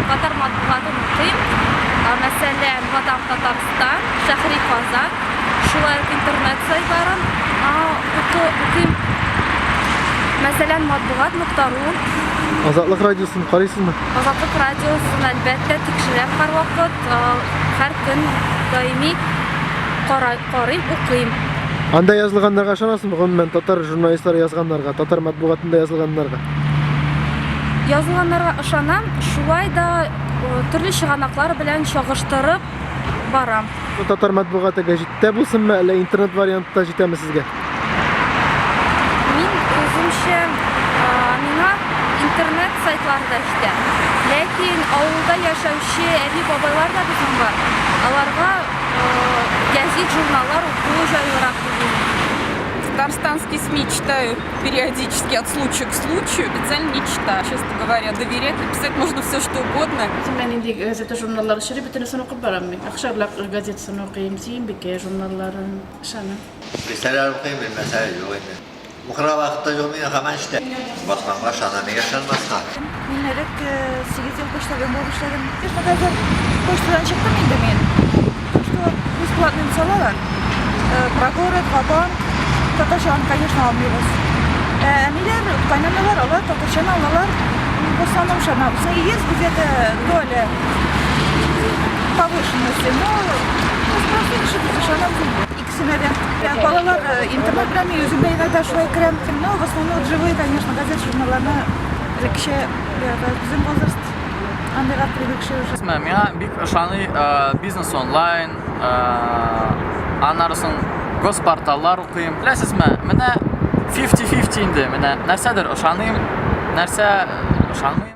Татар матбугатын укыйм. Мәсәлән, Ватан Татарстан, Шәһри Казан, шулай ук интернет сайтларын укыйм. Мәсәлән, матбугат нокта ру. Азатлык радиосын карыйсызмы? Азатлык радиосын, әлбәттә, тикшерәм һәрвакыт, һәр көн даими карыйм, укыйм. Анда язылганнарга ышанасызмы, гомумән, татар журналистлары язганнарга, татар матбугатында язылганнарга? Язылганнарга ышанам, шулай да төрле чыганаклар белән чагыштырып барам. Татар матбугаты гәҗиттә булсынмы, әллә интернет вариантта җитәме сезгә? Мин үземчә, миңа интернет сайтлары да җитә. Ләкин авылда яшәүче әби-бабайлар да безнең бар. Аларга гәзит, журналлар уку җайлырак дип уйлыйм. Татарстанские СМИ читаю периодически от случая к случаю, официально не читаю. Честно говоря, доверять, написать можно все, что угодно. Үземә нинди газета, журналлар очрый, бөтенесен укып барам мин. Акчарлак газетасын укыйм, Сөембикә журналларын. Ышанам. Рисаләләр укыйм, белмәсә юк инде. Укырга вакыт та юк минем, һаман эштә. Басманга ышанам, нигә ышанмаска? Мин элек 8 ел почтальон булып эшләдем. Конечно, хәзер почтадан чыктым инде мин. Так что бесплатно салалар. Про город, Ватан. Татарчаны, конечно, алмыйбыз. Ә әниләр, кайнаналар, алар татарчаны алалар. В основном ышанабыз. Есть где-то доля повышенности, но без просто кеше без ышанабыз инде. Икесенә дә. Балалар интернет белән мин үзем дә иногда шулай керәм. Но в основном живые, конечно, газет, журналларны элеккечә безнең возраст андыйга привыкший уже. Миңа бик ышаный бизнес онлайн, аннары соң госпорталлар укыйм. Беләсезме, менә 50-50 инде, менә нәрсәдер ышаныйм, нәрсә ышанмыйм.